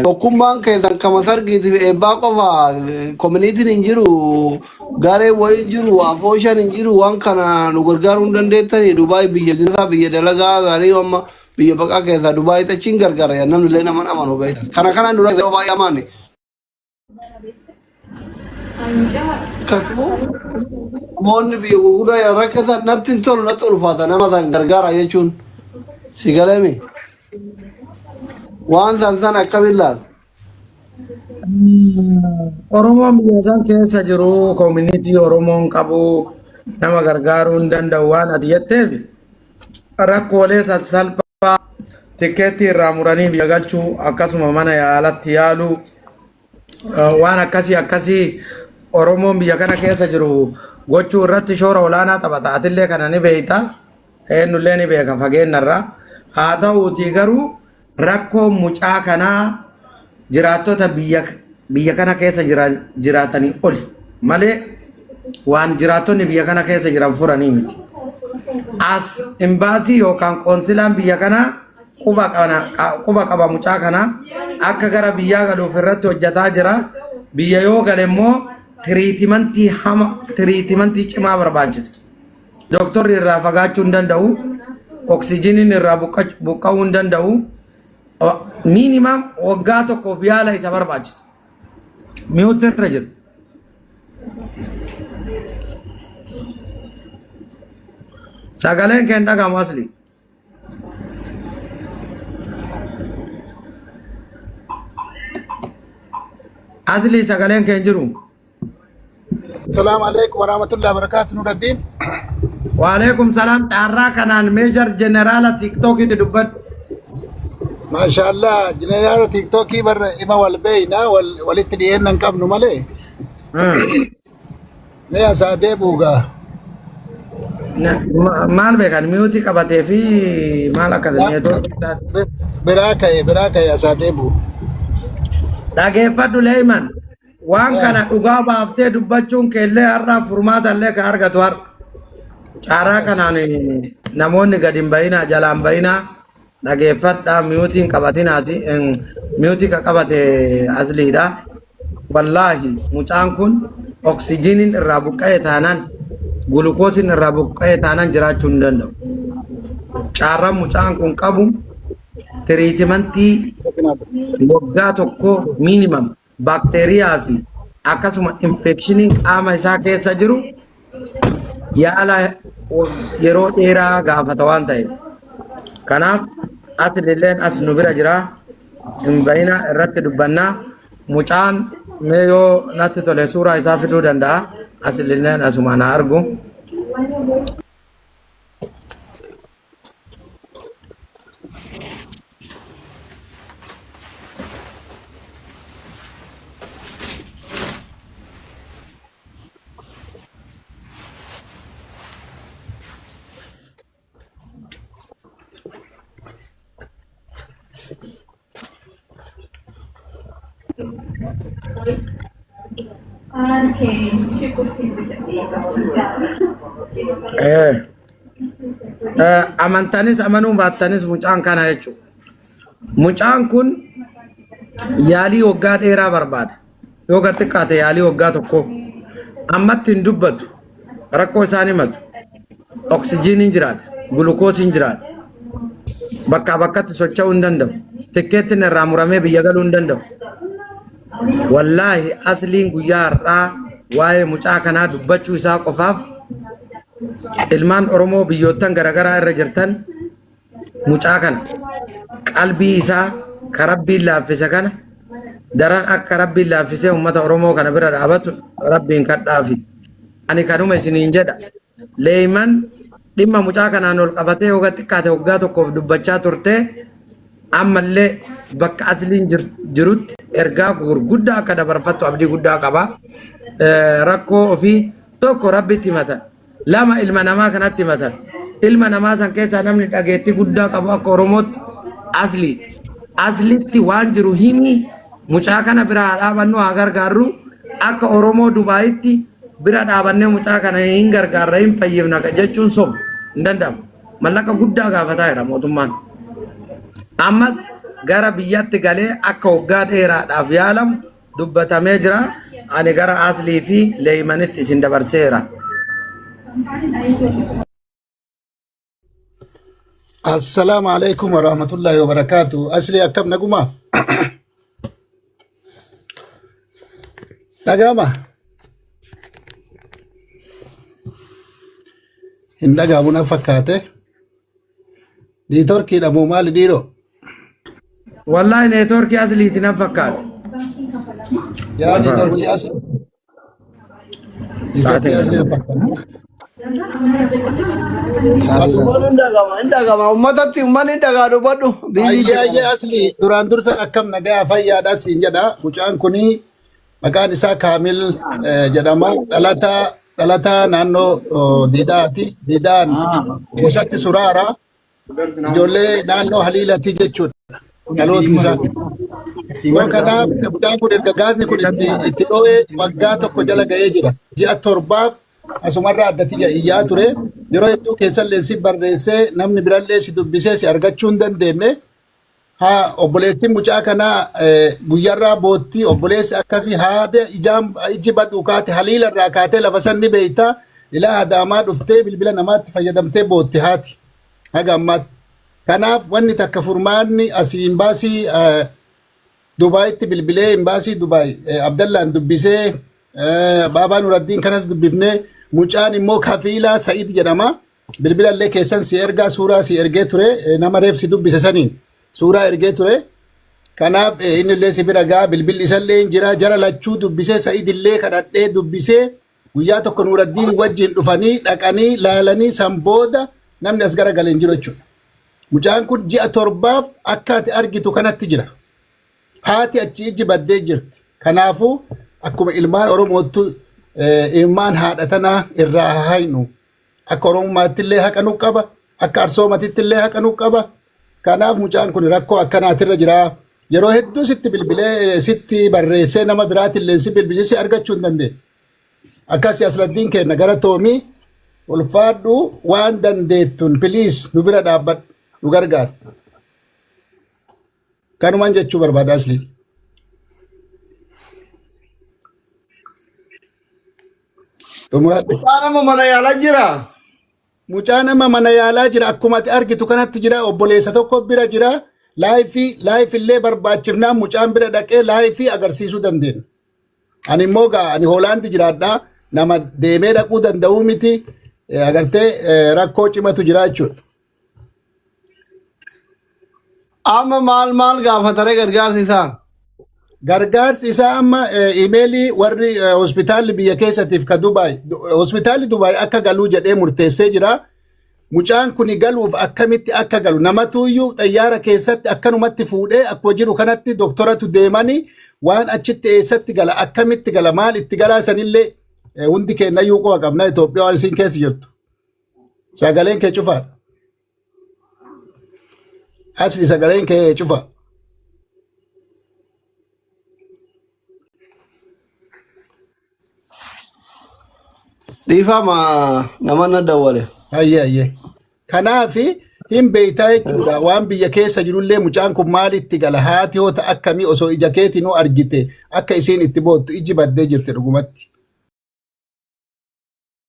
Tokkummaan keessan kama sargiitiif eebbaa qofa, koominiitiin hin jiru, gareen wayii hin jiru, afooshaan hin jiru. Waan kana nu gargaaruu hin dandeettani? Dubaay biyya zinaa, biyya dalagaa gaarii, amma biyya baqaa keessaa Dubaay achiin gargaara. Yaa namni illee nama amanu beekta. Kana kanaan dura yeroo baay'ee amaane. Kakuu namoonni biyya gurguddaa yeroo rakkatan natti hin tolu, natti ulfaata nama san gargaara jechuun si galeemi. Waan san san akkamiin laal? Oromoon biyya san keessa jiru koomunitii Oromoon qabu nama gargaaruu hin danda'u waan ati jetteef, rakkoolee sassalphaa tikkeettii irraa muranii biyya galchuu, akkasuma mana yaalatti yaaluu, waan akkasii akkasii Oromoon biyya kana keessa jiru gochuu irratti shoora olaanaa taphata. Atillee kana ni beekta. Eenyullee ni beeka fageennarraa. Haa ta'uutii garuu rakkoon mucaa kanaa jiraattota biyya kana keessa jiran jiraatanii oli malee waan jiraattonni biyya kana keessa jiran furanii miti. As imbaasii yookaan qoonsilaan biyya kanaa quba kana quba qaba, mucaa kana akka gara biyyaa galuuf irratti hojjetaa jira. Biyya yoo gale immoo tiriitimantii hama, tiriitimantii cimaa barbaachisa. Dooktorri irraa fagaachuu hin danda'u. Oksijiniin irraa buqqa'uu hin danda'u. Minimum waggaa tokkoof yaala isa barbaachisa. Mute irra jirti. Sagaleen kee hin dhagahamu, asli. Asli, sagaleen kee hin jiru. Salaamu alaikum warahmatullahi wabarakatuh, Nuraddiin. Waalaikum salaam. Carraa kanaan meejar jeneraala tiiktookiitti dubbadhu. Maashaallah, jeneraala tiiktookii barra ima wal beeyna, walitti dhiyeenna hin qabnu malee. Mee asaa deebi'u gaa. Maal beekan miyuutii qabatee fi maal akka neetwoorkii isaati. Biraa ka'e asaa deebi'u. Dhageeffadhu Leeyman. Waan kana dhugaa baaftee dubbachuun keellee har'a furmaata illee kan argatu har'a. Caaraa kanaan namoonni gadi hin bayinaa, jalaan bayinaa, dhageeffadhaa, miyuutiin qabatinaati, miyuutii ka qabate asliidha. Wallaahi mucaan kun oksijiiniin irraa buqqa'e taanaan, gulukoosiin irraa buqqa'e taanaan jiraachuu hin danda'u. Caarraan mucaan kun qabu tiriitimantii waggaa tokko minimum, baakteeriyaa fi akkasuma infeekshiniin qaama isaa keessa jiru yaala yeroo dheeraa gaafata waan ta'eef. Kanaaf aslilleen as nu bira jira. Hin bahina, irratti dubbannaa. Mucaan mee yoo natti tole suuraa isaa fiduu danda'a. Aslilleen asuma na argu. Amantanis amanuu baattanis mucaan kana jechuudha. Mucaan kun yaalii waggaa dheeraa barbaada. Yoo gad xiqqaate yaalii waggaa tokko. Ammatti hin dubbatu. Rakkoo isaan himatu. Oksijiiniin jiraata. Gulukoosiin jiraata. Bakkaa bakkatti socho'uu hin danda'u. Tikkeettiin irraa muramee biyya galuu hin danda'u. Wallaahi asliin guyyaa har'aa waa'ee mucaa kanaa dubbachuu isaa qofaaf ilmaan Oromoo biyyoottan garaagaraa irra jirtan mucaa kana qalbii isaa ka Rabbiin laaffise kana daran akka Rabbiin laaffisee uummata Oromoo kana bira dhaabatu Rabbiin kadhaafi. Ani kanuma isiniin jedha. Leeyman dhimma mucaa kanaan ol qabatee hoga xiqqaate waggaa tokkoof dubbachaa turte, ammallee bakka asliin jirutti ergaa gurguddaa akka dabarfattu abdii guddaa qaba. Rakkoo ofii tokko Rabbitti himatan. Lama ilma namaa kanatti himatan. Ilma namaa san keessaa namni dhageettii guddaa qabu akka Oromootti asli. Aslitti waan jiru himi, mucaa kana bira haa dhaabannu, haa gargaarru. Akka Oromoo Dubaayitti bira dhaabannee mucaa kana hin gargaarra, hin fayyifna jechuun soba hin danda'amu. Mallaqa guddaa gaafataa jira mootummaan. Ammas gara biyyatti galee akka waggaa dheeraadhaaf yaalamu dubbatamee jira. Ani gara Aslii fi Leeymanitti isin dabarseera. Assalaamu alaikum warahmatullahi wabarakaatu. Asli akkam naguma? Dhaga'ama? Hin dhaga'amu na fakkaate. Niitorkiidha moo maali dhiiroo? Wallaahi neetwoorkii asliiti nan fakkaate. Yaa niitorkii asli. Niitorkii asli na fakkaate. As Uummanni hin dhagama, hin dhagama. Uummatatti uummanni hin dhagaa dubbadhu. Biyyi Ayyee jedhama. ayyee asli duraan dursa akkam nagaa fayyaadha siin jedha. Mucaan kuni maqaan isaa Kaamil jedhama. Dhalataa dhalataa naannoo Diidaati. Diidaan keessatti Suraara. Ijoollee naannoo Haliilati jechuudha. Dhalootni isaa. Yoo kanaaf mucaan kun erga gaasni kun itti dho'ee waggaa tokko jala ga'ee jira. Ji'a torbaaf asumarraa addatti iyyaa ture. Yeroo hedduu keessallee si barreessee namni birallee si dubbisee si argachuu hin dandeenye. Haa obboleettiin mucaa kanaa guyyaarraa boottii obboleessi akkasii haada ijaan ijji baduu kaate haliila irraa kaatee lafa san ni beekta. Ilaa adaamaa dhuftee bilbila namaatti fayyadamtee bootti haati haga ammaatti. Kanaaf wanni takka furmaanni asii imbaasii Dubaayitti bilbilee imbaasii Dubaay Abdallaan dubbisee Baabaa Nuraddiin kanas dubbifnee mucaan immoo Kafiilaa Sa'id jedhama. Bilbila illee keessan si ergaa suuraa si ergee ture nama reef si dubbise saniin suuraa ergee ture. Kanaaf inni illee si bira gaa bilbilli isa illee hin jira jara lachuu dubbisee Sa'id illee kadhadhee dubbisee guyyaa tokko Nuraddiin wajjin dhufanii dhaqanii laalanii san booda namni as garagale hin jiru jechuudha. Mucaan kun ji'a torbaaf akka ati argitu kanatti jira. Haati achi ijji baddee jirti. Kanaafuu akkuma ilmaan Oromoottu ilmaan haadha tanaa irraa haa haynu. Akka Oromummaatti illee haqa nu qaba. Akka Arsoomatitti illee haqa nu qaba. Kanaaf mucaan kun rakkoo akkanaatirra jira. Yeroo hedduu sitti bilbilee sitti barreessee nama biraatti illee si bilbilee si argachuu hin dandeenye. Akkasi Asladdiin kenna gara toomii ulfaadhu waan dandeettun piliis nu bira dhaabbadhu nu gargaar. Kanumaan jechuu barbaada Asli. Xumuradhu. Mucaan amma mana yaalaa jira. Mucaa nama mana yaalaa jira akkuma ati argitu kanatti jira obboleessa tokko bira jira laayifii laayif illee barbaachifnaan mucaan bira dhaqee laayifii agarsiisuu dandeenya. Ani immoo gaa ani Hoolaandi jiraadha nama deemee dhaquu danda'uu miti agartee rakkoo cimatu jira jechuudha. Amma maal maal gaafataree gargaarsi isaa? Gargaarsi isaa amma imeelii warri hospitaalli biyya keessatiif ka Dubaay hospitaalli Dubaay akka galuu jedhee murteessee jira. Mucaan kun galuuf akkamitti akka galu namatuuyyuu xayyaara keessatti akkanumatti fuudhee akkuma jiru kanatti doktoratu deemanii waan achitti eessatti gala akkamitti gala maal itti galaa sanillee hundi keenyayyuu quba qabna Itoophiyaa waan isin keessa jirtu. Sagaleen kee cufaadha. Asli sagaleen kee cufa. Dhiifama nama na dawwale. Hayyee hayyee. Kanaaf hin beektaa jechuudha. Waan biyya keessa jirullee mucaan kun maalitti gala haati hoota akkamii osoo ija keetinuu argite akka isiin itti boottu iji baddee jirti dhugumatti.